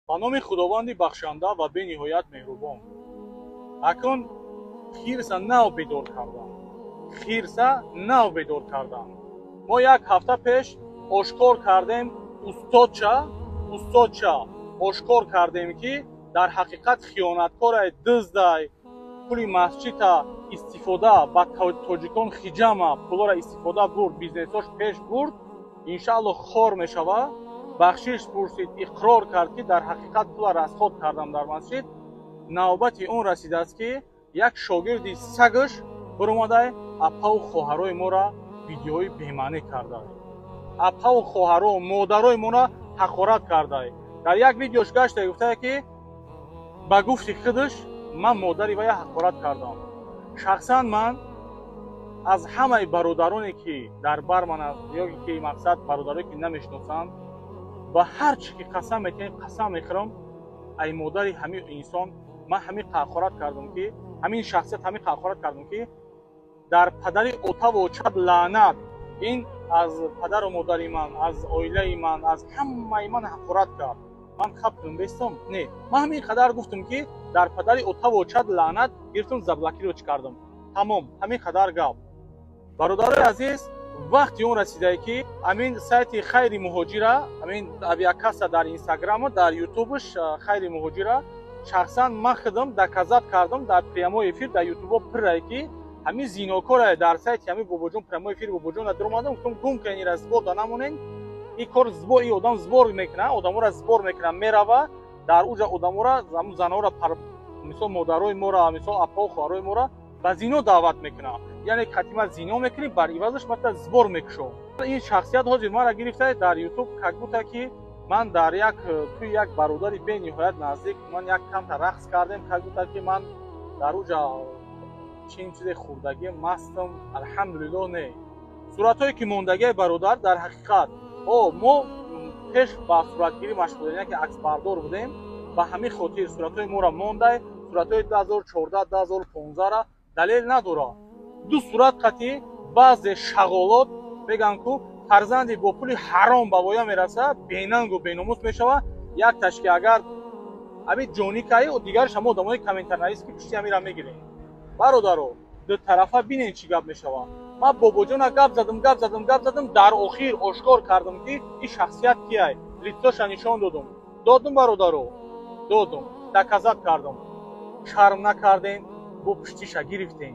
Ба номи Худованди бахшанда ва бениҳоят меҳрубон. Акнун хирса нав бедор кардам. Хирса нав бедор кардам. Мо як ҳафта пеш ошкор кардем устодча ошкор кардем, ки дар ҳақиқат хиёнаткорай, дуздай, пули масҷида истифода ба тоҷикон хиҷама пулора истифода бурд, бизнесош пеш бурд. Иншаалло, хор мешава. Бахшиш пурсид, иқрор кард, ки дар ҳақиқат пула расход кардам дар масҷид. Навбати он расидааст, ки як шогирди сагаш биромадай, апаву хоҳарои моро видеои бемаънӣ кардай, апаву хоҳаро, модарои моро ҳақорат кардай. Дар як видеош гашта гуфтае, ки ба гуфти худаш ман модари вая ҳақорат кардам. Шахсан ман аз ҳамаи бародароне, ки дар бар ман аст ё ки мақсад бародарое, ки намешиносанд, ба ҳар чӣ ки қасам метиҳем, қасам мехӯрам, ай модари ҳамин инсон ман ҳамин ҳақорат кардам, ки ҳамин шахсият ҳамин ҳақорат кардам, ки дар падари отаву очат лаънат. Ин аз падару модари ман, аз оилаи ман, аз ҳамаи ман ҳақорат кард. Ман хаб кунам бестам? Не, ман ҳамин қадар гуфтам, ки дар падари отаву очат лаънат. Гирифтам, заблокировать кардам, тамом. Ҳамин қадар гап. Бародарои азиз, вақти он расидае, ки ҳамин сайти Хайри Муҳоҷира, ҳамин авиакасса дар Инстаграму дар Ютубш Хайри Муҳоҷира, шахсан ман худам доказать кардам дар прямой эфир, дар Ютубо пирае, ки ҳамин зинокорае. Дар сайти ҳамин Бобоҷон, прямой эфири Бобоҷон даромадам, гуфтам: «Гум кунед ира, сбор да намонед, ин кор сбор, ин одам сбор мекунад, одаморо сбор мекунад, мерава дар уҷа, одаморо, занҳоро, мисол модарои моро, мисол апао хоҳарои моро ба зино даъват мекунад, яъне катима зино мекунӣ, бар ивазаш мата сбор мекушо». Ин шахсият ҳозир мара гирифта дар Ютуб, как будто ки ман дар як тӯи як бародари бениҳоят наздик ман як камта рақс кардем, как будто ки ман дар уҷа чин чизе хӯрдагӣ, мастам. Алҳамдулилло, не. Суратҳое ки мондагиай, бародар, дар ҳақиқат о мо пеш ба суратгирӣ машғул будем, яке аксбардор будем, ба ҳамин хотир суратҳои моро мондай. Суратҳои 2014, 2015-ра далел надорад. Ду сурат қатӣ баъзе шағолот мегӯянд, ку фарзанди бо пули ҳаром ба воя мерасад, бенангу беномус мешавад. Якташ ки агар ҳамин ҷоникаи, дигараш ҳама одамои комментарнавис, ки пушти ҳамира мегирем. Бародаро, дутарафа бинен, чӣ гап мешавад. Ман Бобоҷона гап задам, гап задам, гап задам, дар охир ошкор кардам, ки ин шахсият кияй, лицо ша нишон додум, додум, бародаро, додум, доказать кардам. Шарм накардем, бо пуштиша гирифтем.